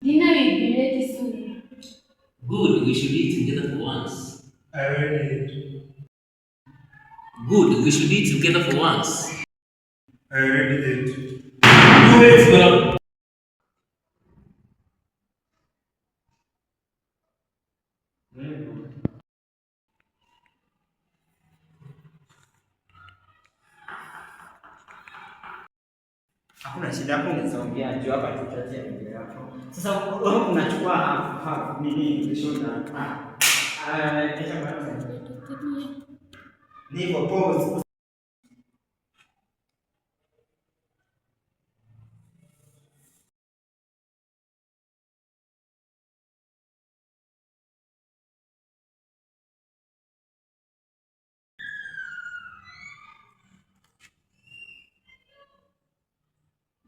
Dinner will be ready soon. Good, we should eat together for once. I already ate. Good, we should eat together for once. I already ate. You ate, well. Hakuna shida yako, unaongea juu hapa tutatia video yako. Sasa wewe unachukua nini shoulder? Kisha baada ni hivyo pause.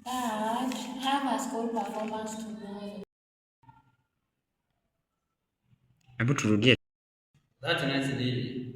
Dad, have a school performance tomorrow. Hebu turudie. That's nice, lady.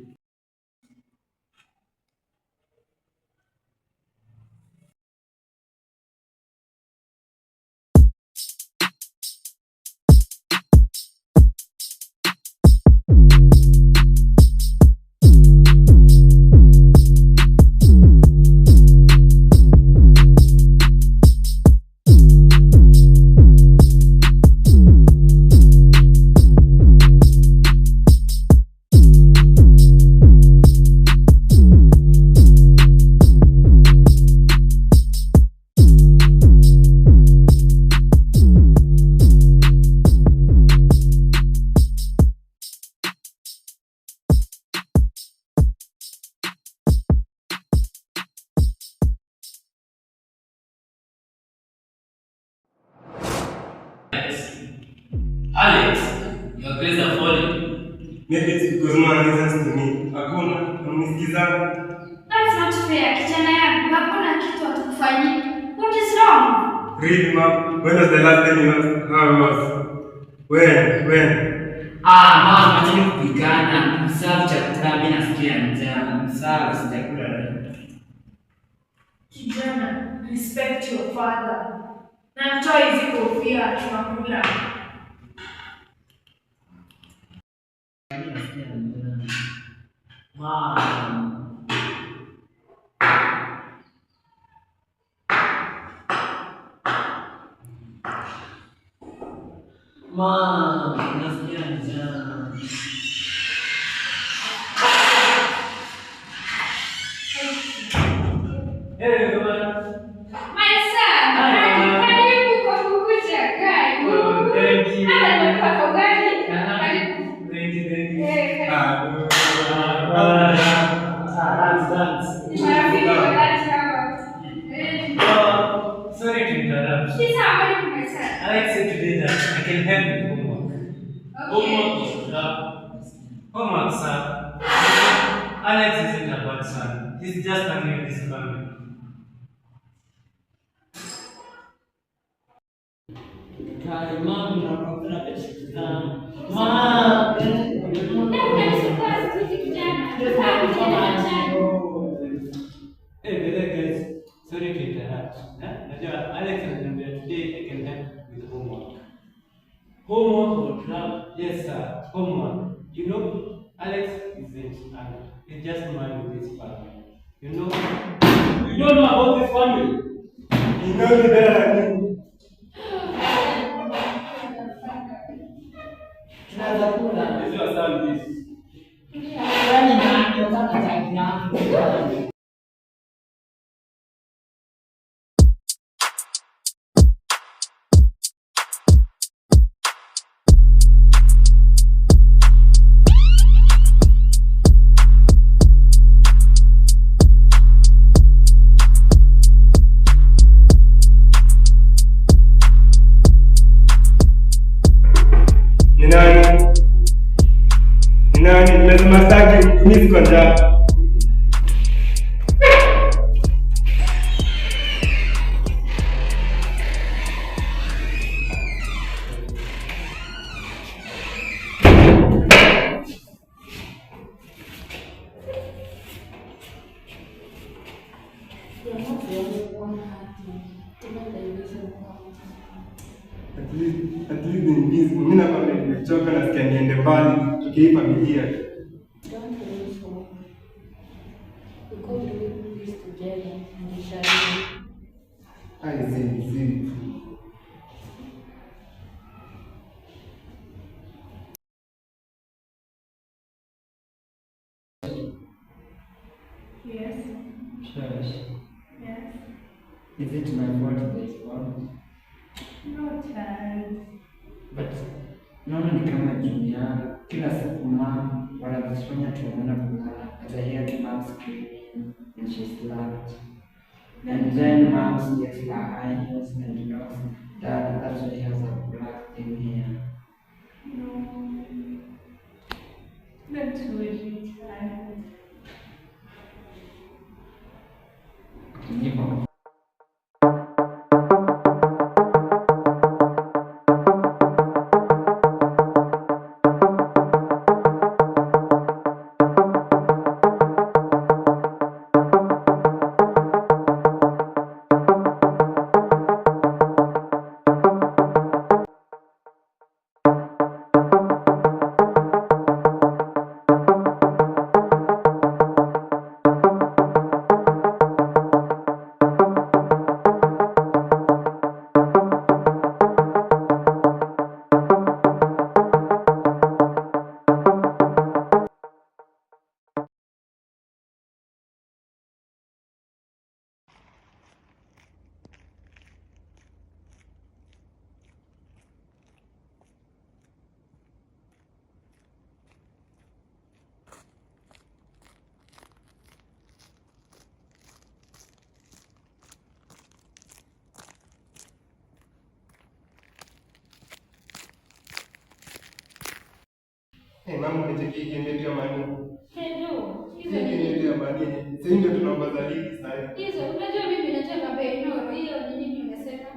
Alex, your grades are falling. Maybe it's because no one listens to me. Hakuna, unanisikiza? That's not fair, kijana yangu. Hakuna kitu atukufanyia. What is wrong? Really, ma'am? When was the last time you asked how I was? When? Mama, acheni kupigana. Msahau chakula, mimi nasikia njaa. Msahau sijakula leo. Kijana, respect your father. Na mtoa hizi kofia tunakula. Mom, nasikia njaa. Hey everyone. My son, karibu kwa kukuja gari. Thank you. Hata nimekuwa kwa gari. Thank you. Karibu. Dance. Ni marafiki wa dhati hawa. Sorry to interrupt. She's how karibu my son. Alex said today that I can help with homework. Homework, sir. Alex isn't a bad son. He's just a new in this family. Hey, guys. Sorry to interrupt. Alex has been there today. I can help with homework. Homework or club? Yes, sir. Homework. You know, Alex isn't, and he's just married with his family. You know, you don't know about this family. You know me better than me. Is your son this? Ni nani? Lazima staki mimi kwa njaa. You're not the only one happy. Even the reason why. At nimechoka, nasikia niende mbali tukii familia. Don't lose hope. We go through this together and we shall win. Ai, zi. Yes. Shush. Yes. Is it my fault this one? No child. But naona ni kama juu ya kila siku mom wanazifanya tunaona kulala. As I hear mom screaming and she's slapped. And then mom gets her eyes and knows that that's why he has a black thing here. No. Don't worry, child. Hivyo. Mama umecheki kimetia mani. Hello. Hizo kimetia mani. Sasa ndio tunaongoza ligi sasa. Hizo unajua mimi nacheka beno. Hiyo ni nini umesema?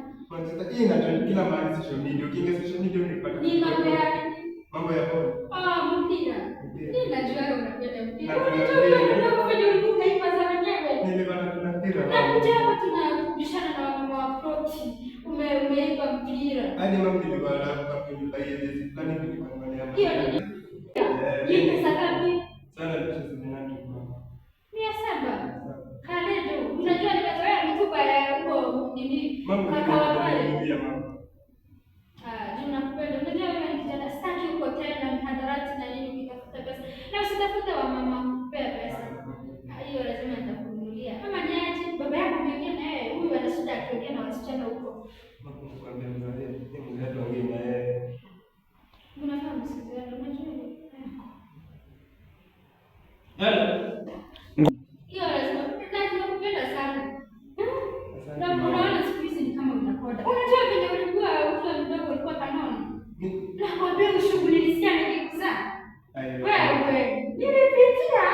Sasa hii inatrend kila mahali social media. Ukiingia social media unapata. Ni mambo ya mambo ya bora. mpira. Mimi najua wewe unapenda mpira. Na Unajua wewe unafanya ulikuwa unaipa sana nyewe. Nilipata kuna mpira. Na kuja hapa tunabishana na wamama wa proti. Umeipa mpira. Hadi mama nilipata kwa nyumba hiyo fulani nilipangalia. Hiyo ni hii pesa ngapi? Sana tusizinani kwa. 700. Kaledo. Unajua nimezoea mitupa ya huko nini? Mama Kaka pale. ndio mama. Nakupenda. Unajua wewe ni kijana staki huko tena mhadarati na nini ukitafuta pesa. Na usitafuta wa mama kupea pesa. Hiyo lazima nitakununulia. Kama ni aje baba yako mwingine na yeye huyu ana shida akiongea na wasichana huko. Nakwambia mzazi, ni mzazi wangu na yeye. Unafahamu msikizaji, unajua Hello. hiyo lazima kupenda sana. Na unaona siku hizi ni kama unakoda. Unajua venye ulikuwa ukiwa mdogo ulikuwa kanoni. Nakwambia ushughulikia nikikuzaa. Wewe, nilipitia.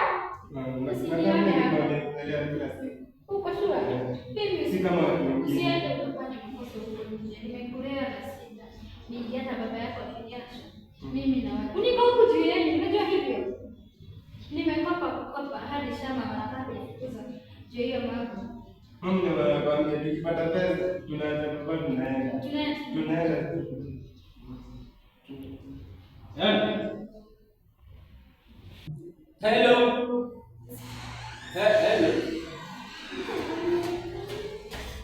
Uko shule? Mimi Si kama watu wengine. usiende kufanya makosa huko nje. Nimekulea na sita. Ni hata baba yako akiniacha. Mimi na wewe. Uniko huku juu yenu, unajua hivyo? Nimekopa kukopa hadi shamba wanataka kufukuza. Je, hiyo mambo? Mama ndio anakuambia tukipata pesa tunaacha kwa tunaenda. Tunaenda. Hello. Hello.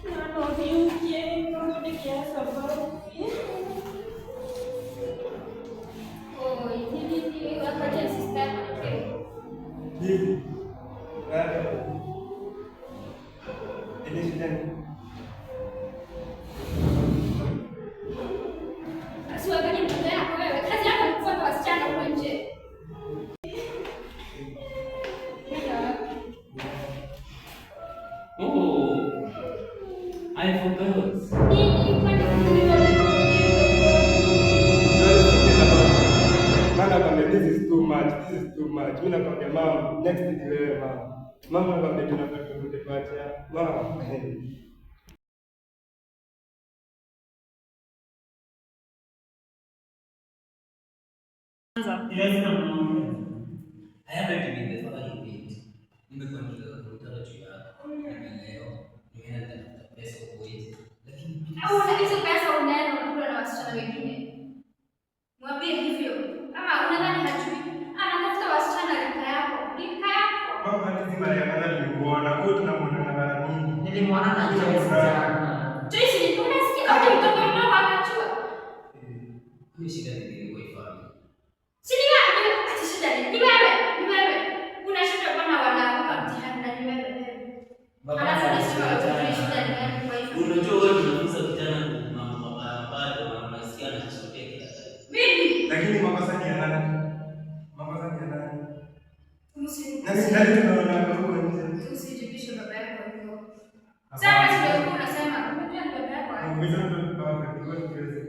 None of you care, nobody cares about me. Oh, ini wakati sister yako. Hivi. Ile shida ni Asiwaangalie mtoto yako wewe. Kazi yako ni kufuata wasichana huko nje. Oh, I forgot. Mama nakwambia this is too much. This is too much. Mimi nakwambia mama, next ni wewe mama. Mama nakwambia tunapata kurudi kuacha. Mama. I haven't been the following week. Nimekuwa nikikutana juu yako. Nimeleo. Nimeenda nitafuta pesa huko nje. Lakini Au hizo pesa unaenda unakula na wasichana wengine. Mwambie hivyo. tunamwona na mara mingi. Nilimwona na Joyce jana. Joyce ni unasikia kama mtoto mdogo anachua. Mimi shida ni kwa ifahamu. Si ni wewe, ati shida ni wewe, ni wewe. Una shida bwana wanaanguka mtihani na ni wewe. Baba Anasema wewe shida ni wewe kwa hivyo. Unajua wewe unafunza vijana mambo mabaya na maisiana na sote kila time. Mimi Lakini makosa ni ya nani? Makosa ni ya nani? Usijibishe baba yako hivyo. Sasa sio unasema unajua ni baba yako hapo. Mwizo ndo baba kwa kiweze.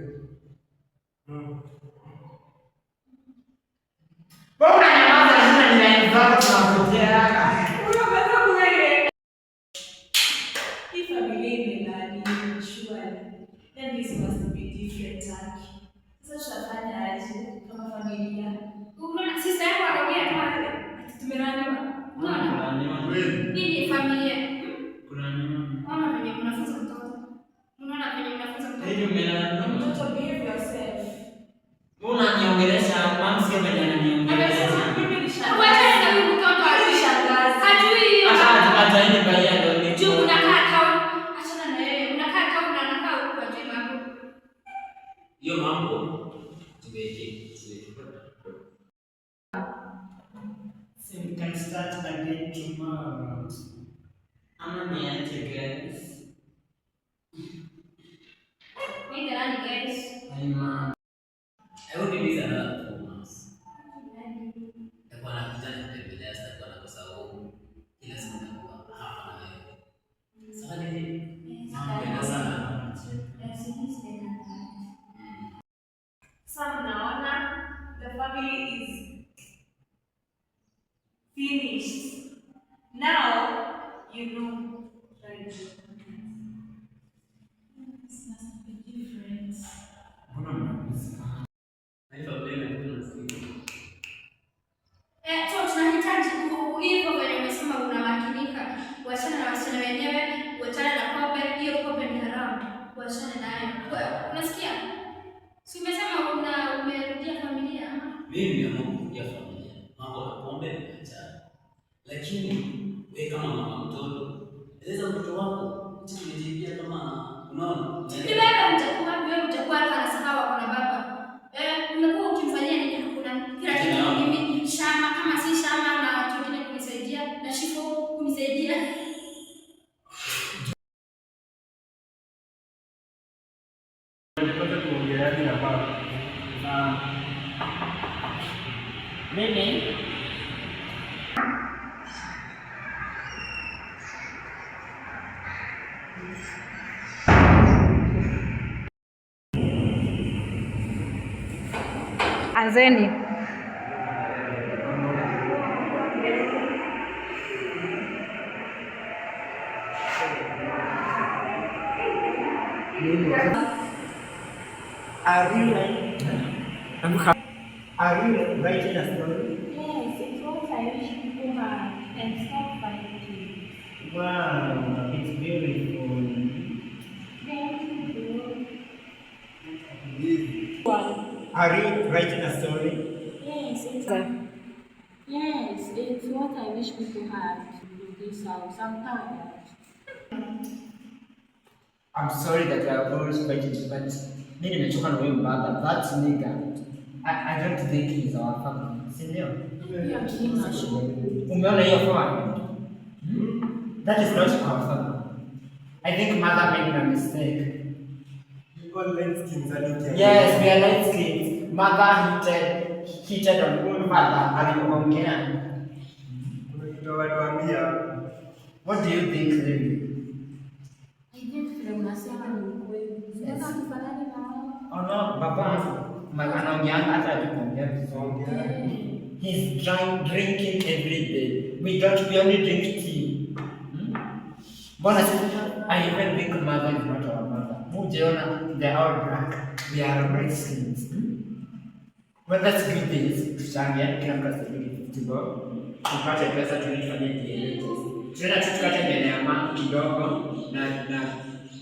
Bora nyamaza sasa ninaanza kunapotea hapa. Unapata kuelewa. Hii familia imelani shwari. Then this must be different Turkey. Sasa tutafanya aje kama familia? Unaona sisi hapo anaongea kama wewe. Tumelaniwa. Unaona? Hii ni familia. Kuna nini? Mama venye mnafunza mtoto. Unaona venye mnafunza mtoto. Ndio umelala. Mtoto behave yourself. Mbona niongelesha mama sio mwenye ananiongelesha? Wacha na huyu mtoto alishangaza. Hajui hiyo. Acha ni baya ndio. Juu unakaa town. Achana na yeye. Unakaa town na anakaa huko kwa jema hapo. Hiyo mambo tumeje. So we can start again tomorrow. I'm niache guys. Wait nani guys? Mama. I will be another 4 months. Ndio na kijana kutembelea sasa kwa nakosa huko. Kila siku nakuwa hapa na wewe. Sasa ni mambo sana. Some naona the family is finished. Now you know right. This must be different. Haifa mbele kuna siku. So tunahitaji hivyo venye umesema unamakinika. Wachana na wasichana wenyewe, wachana na pombe, hiyo pombe ni haramu. Wachana nayo. Unasikia? Si umesema umerudia familia ama? Mimi nimeamua kurudia familia. Mambo na pombe nimeachana. Lakini wewe kama mama mtoto, eleza mtoto wako umejibia kama unaona. Ni wewe utakuwa hapa na sahawa kwa baba. Unakuwa ukimfanyia nini hakuna kila kitu mimi shama kama si shama na watu wengine kunisaidia na shifo kunisaidia. Tunataka kuongea na baba. Na mimi Anzeni. Are you writing a story? Yes, it's what I wish people had and stop fighting. Wow, it's beautiful. Thank you. Are you writing a story? Yes, it's what I wish people had in this house. I'm tired. I'm sorry that I have always fighting you, but mimi nimechoka na huyo mbaba. That nigga. I don't think he's our family. Si ndio? Umeona hiyo phone? That is not our family. I think mother made a mistake. You all light skins are looking. Yes, we are light skins. Mother heated on own father alipoongea. Kuna kitu watuambia. What do you think, really? I think vile unasema ni ukweli. Sasa tufanane na wao. Oh no, baba anaongea hata akiongea vizuri. He's drinking every day. We only drink tea. Mbona I even think mother is not our mother. Mujeona, they are all black. We are red skins. Well, let's do this. Tuchange kila mtu asipige 50 bob. Tupate pesa tulifanye DNA. Tunaenda tukate mbele ya mama kidogo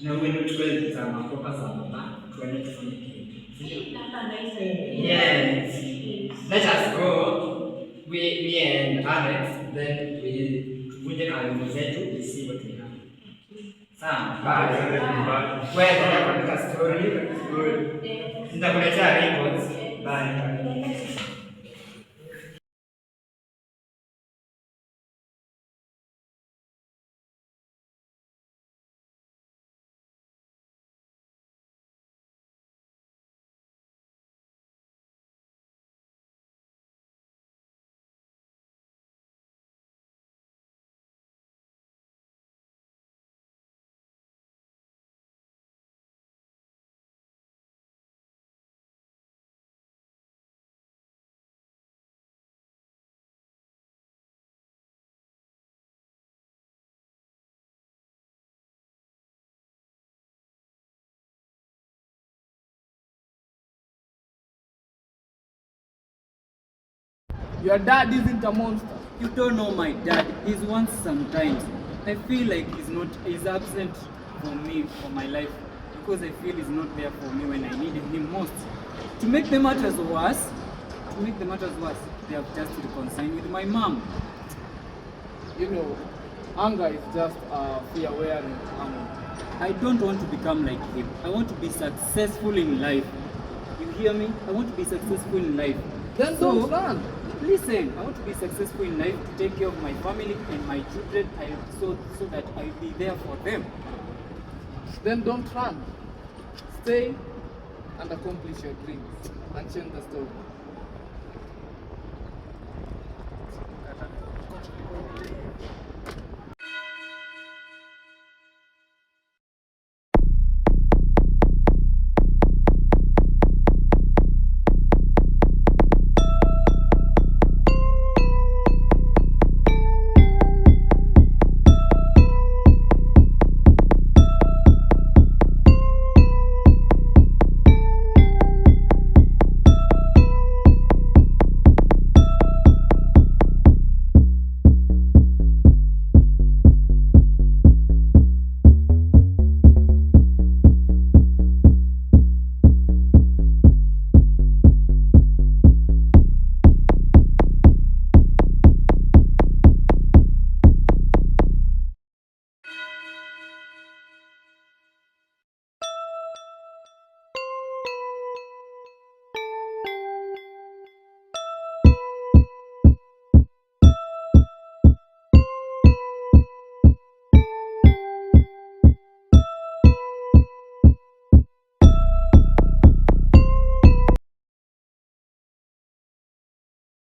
na wewe tuchukue za makopa za mama tuende tufanye kitu. Yes. Let us go. We and Alex, then we tuvunje na wimbo zetu isiwe tena. Sawa? Bye. Wewe ndio kuandika story. Nitakuletea records. Bye. Your dad isn't a monster. You don't know my dad. He's once sometimes. I feel like he's absent from me, for my life, because I feel he's not there for me when I needed him most. To make the matters worse, they have just reconciled with my mom. You know, anger is just fear-wearing armor. I don't want to become like him. I want to be successful in life. You hear me? I want to be successful in life. Then don't run. Listen, I want to be successful in life, to take care of my family and my children, so that I'll be there for them. Then don't run. Stay and accomplish your dreams and change the story.